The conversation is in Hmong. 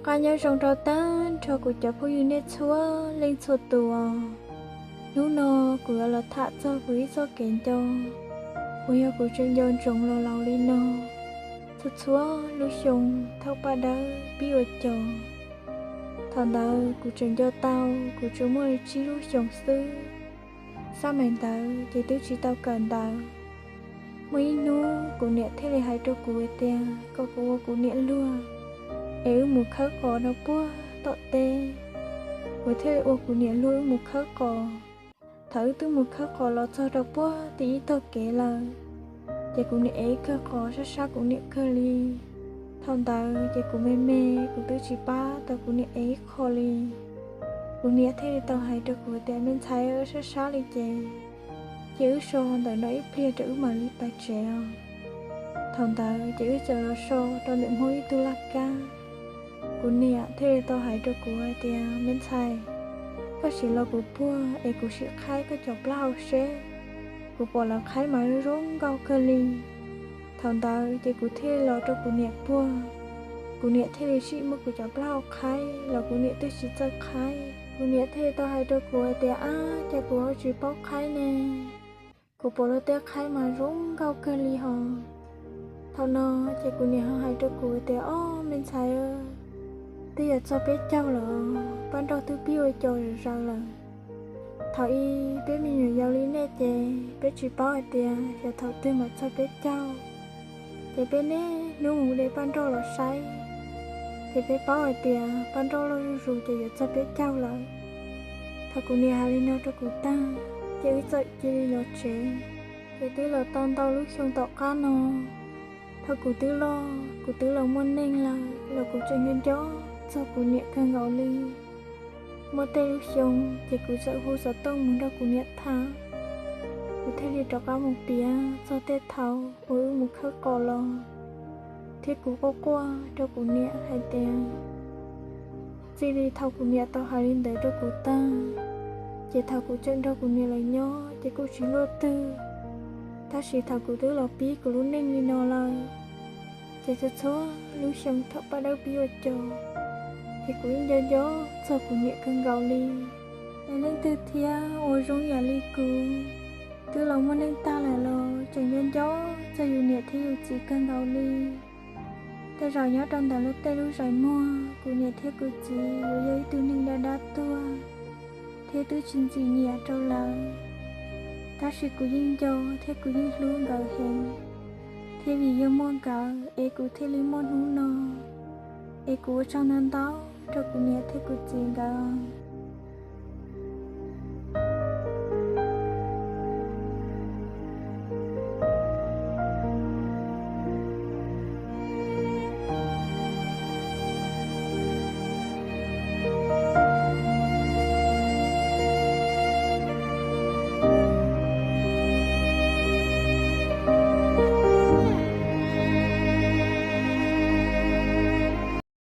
Qab nyob zoo rau tag nrho kuv cov phooj ywg nej txhua leej txhua tus. Hnub no kuv yuav los tham txog kuv ib txoj kev nco uas yog kuv tseem nco ntsoov los laus li no txhua txhua lub xyoo thaum paj dawb pib ua cos. Thaum ntawd kuv tseem nco tau kuv tsuas muaj li tsib lub xyoos xwb. Xab mais ntawd ces twb tsis tau kawm ntawv. Muaj ib hnub kuv niam thiaj li hais rau kuv hais tias kom kuv ua kuv niam luag es wb mus khawb qos rau puag tom teb. Kuv thiaj li ua kuv niam luag wb mus khawb qos. Thaum wb twb mus khawb qos los txog rau puag tim ib tog kev lawm, ces kuv niam ev ib kawg qos sab sab kuv niam kawg li. Thaum ntawd ces kuv me me, kuv twb tsis pab tau kuv niam ev ib qho li. Kuv niam thiaj li tau hais rau kuv tias, me ntxhais, sab sab li ces, ces wb so ntawm no ib pliag rau wb mam li pais tsev os. Thaum ntawd ces wb txawm los so rau ntawm Hmoob ib tug laj kab. Kuv niam thiaj li tau hais rau kuv hais tias, me ntxhais, koj sim los kuv puag es kuv sim qhaib koj cov plaub hau seb. Kuv pom lawv qhaib mas zoo nkauj kawg li. Thaum ntawd ces kuv thiaj los rau kuv niam puag. Kuv niam thiaj li sim muab kuv cov plaub hau qhaib los kuv niam twb tsis txawj qhaib. Kuv niam thiaj li tau hais rau kuv hais tias, ab, cas kuv ho tsis paub qhaib ne? Kuv pom luag tej qhaib mas zoo nkauj kawg li hos. Thaum no ces kuv niam ho hais rau kuv tias, ob, me ntxhais, twb yuav txog peb caug lawm, paj nrauj twb pib ua cos zom zaws lawm. Thaum ub peb me nyuam yaus li nej ces peb tsis paub hais tias xyov thaum twg mam txog peb caug. Ces peb niaj hnub mus de paj nrauj los saib, ces peb paub hais tias paj nrauj loj zuj zus ces yuav txog peb caug lawm. Thaum kuv niam hais li no rau kuv tag, ces wb txawm cia li los tsev. Ces twb los tau ntau lub xyoo tom qab no, thaum kuv twb loj, kuv twb los muaj neej lawm los kuv tseem nco nco txog kuv niam kawg nkaus li. Muaj tej lub xyoo ces kuv txawm hu xov tooj mus nrog kuv niam tham, kuv thiaj li rov qab mus piav txog tej thaum uas wb mus khawb qos los, thiab kuv quaj quaj rau kuv niam hais tias, txij li thaum kuv niam tau hais li ntawd rau kuv tag, ces thaum kuv tseem nrog kuv niam lawv nyob ces kuj tsis luaj twg. Tab sis thaum kuv twb los pib kuv lub neej li no lawm, ces txhua txhua lub xyoo thaum paj dawb pib ua cos, ces kuv yeej nco nco txog kuv niam kawg nkaus li. Es leej twg thiab uas zoo yam li kuv, twb los muaj neej tag lawm los tseem nco nco txog yus niam thiab yus txiv kawg nkaus li? Tej zaum nyob rau ntawm luag tej lub zais muag, kuv niam thiab kuv txiv yuav yog ib tug neeg dab dab tuag thiab twb tsis ntxim nyiam rau lawv. Tab sis kuv yeej nco thiab kuv yeej hlub nkawd heev, thiab vim yog muaj nkawd es kuv thiaj li muaj hnub no. Es kuv ua tsaug ntau ntau rau kuv niam thiab kuv txiv nkawd.